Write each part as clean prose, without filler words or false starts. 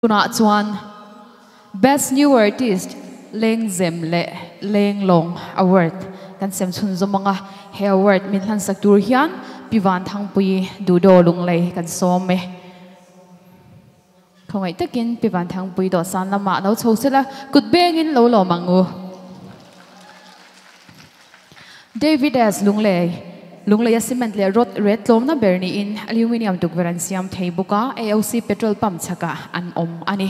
Tunah chuan Best New Artist Lengzem leh Lenglawng Award kan sem chhunzawm ang a, he award min hlansak tur hian Pi Vanthangpuii Duhdaw Lunglei kan sawm e. Khawngaih takin Pi Vanthangpuii dawhsan lamah lo chho sela, kut bengin lo lawm ang u. David S. Lunglei, Lungleia cement leh rod ret tlawmna ber niin aluminium tukverh an siam thei bawk a, AOC petrol pump chhakah an awm a ni.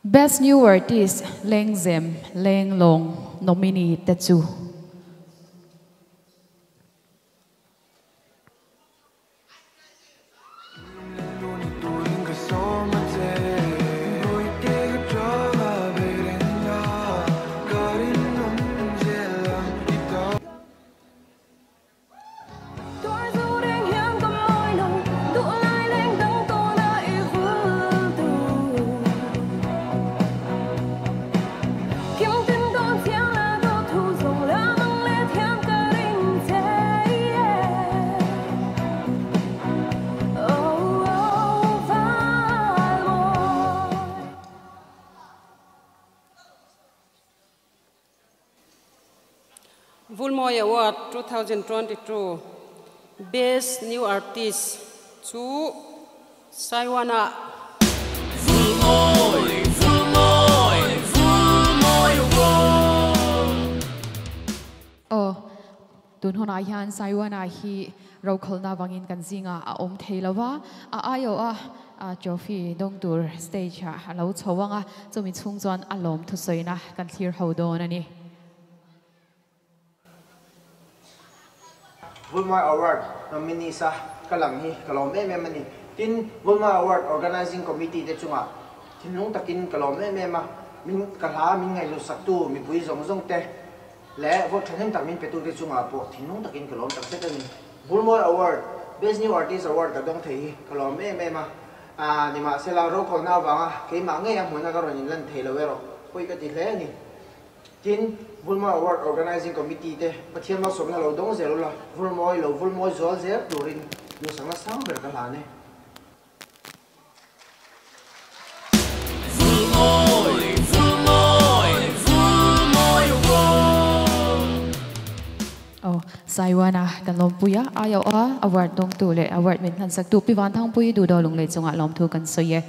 Best New Artist Lengzem Lenglawng nominee te chu. Vulmawi Award 2022 Best New Artist chu Saiwana. Vulmawi, Vulmawi, Vulmawi Award. Aw, tun hunah hian Saiwana hi rokhawlna vangin kan zingah a awm thei lo va, a aiawh a trophy dawng tur stage ah a lo chho ang a, chumi chhung chuan a lawm thusawina kan thlir ho dawn a ni. Vulmawi Award nominees a ka lang hi ka lawm em em a ni. Tin, Vulmawi Award Organising Committee te chungah thinlung takin ka lawm em em a, min ka hla min ngaihlutsaktu mipui zawng zawng te leh vote thahnem tak min petu te chungah pawh thinlung takin ka lawm takzet a ni. Vulmawi Award, Best New Artist Award ka dawng thei hi ka lawm em em a, aa nimahsela rokhawlna avanga keimah ngei a hmuna ka rawn inlan thei lo erawh pawi ka ti hle a ni. Tin, Vulmawi Award Organising Committee te Pathian malsawmna lo dawng zel ula, Vulmawi lo Vulmawi zual zel turin duhsakna sang ber ka hlan e. Vulmawi, Vulmawi, Vulmawi Award. Aw, Saiwana kan lawmpui a, aiawh a award dawngtu leh award min hlansak tu Pi Vanthangpuii Duhdaw Lunglei chungah lawmthu kan sawi e.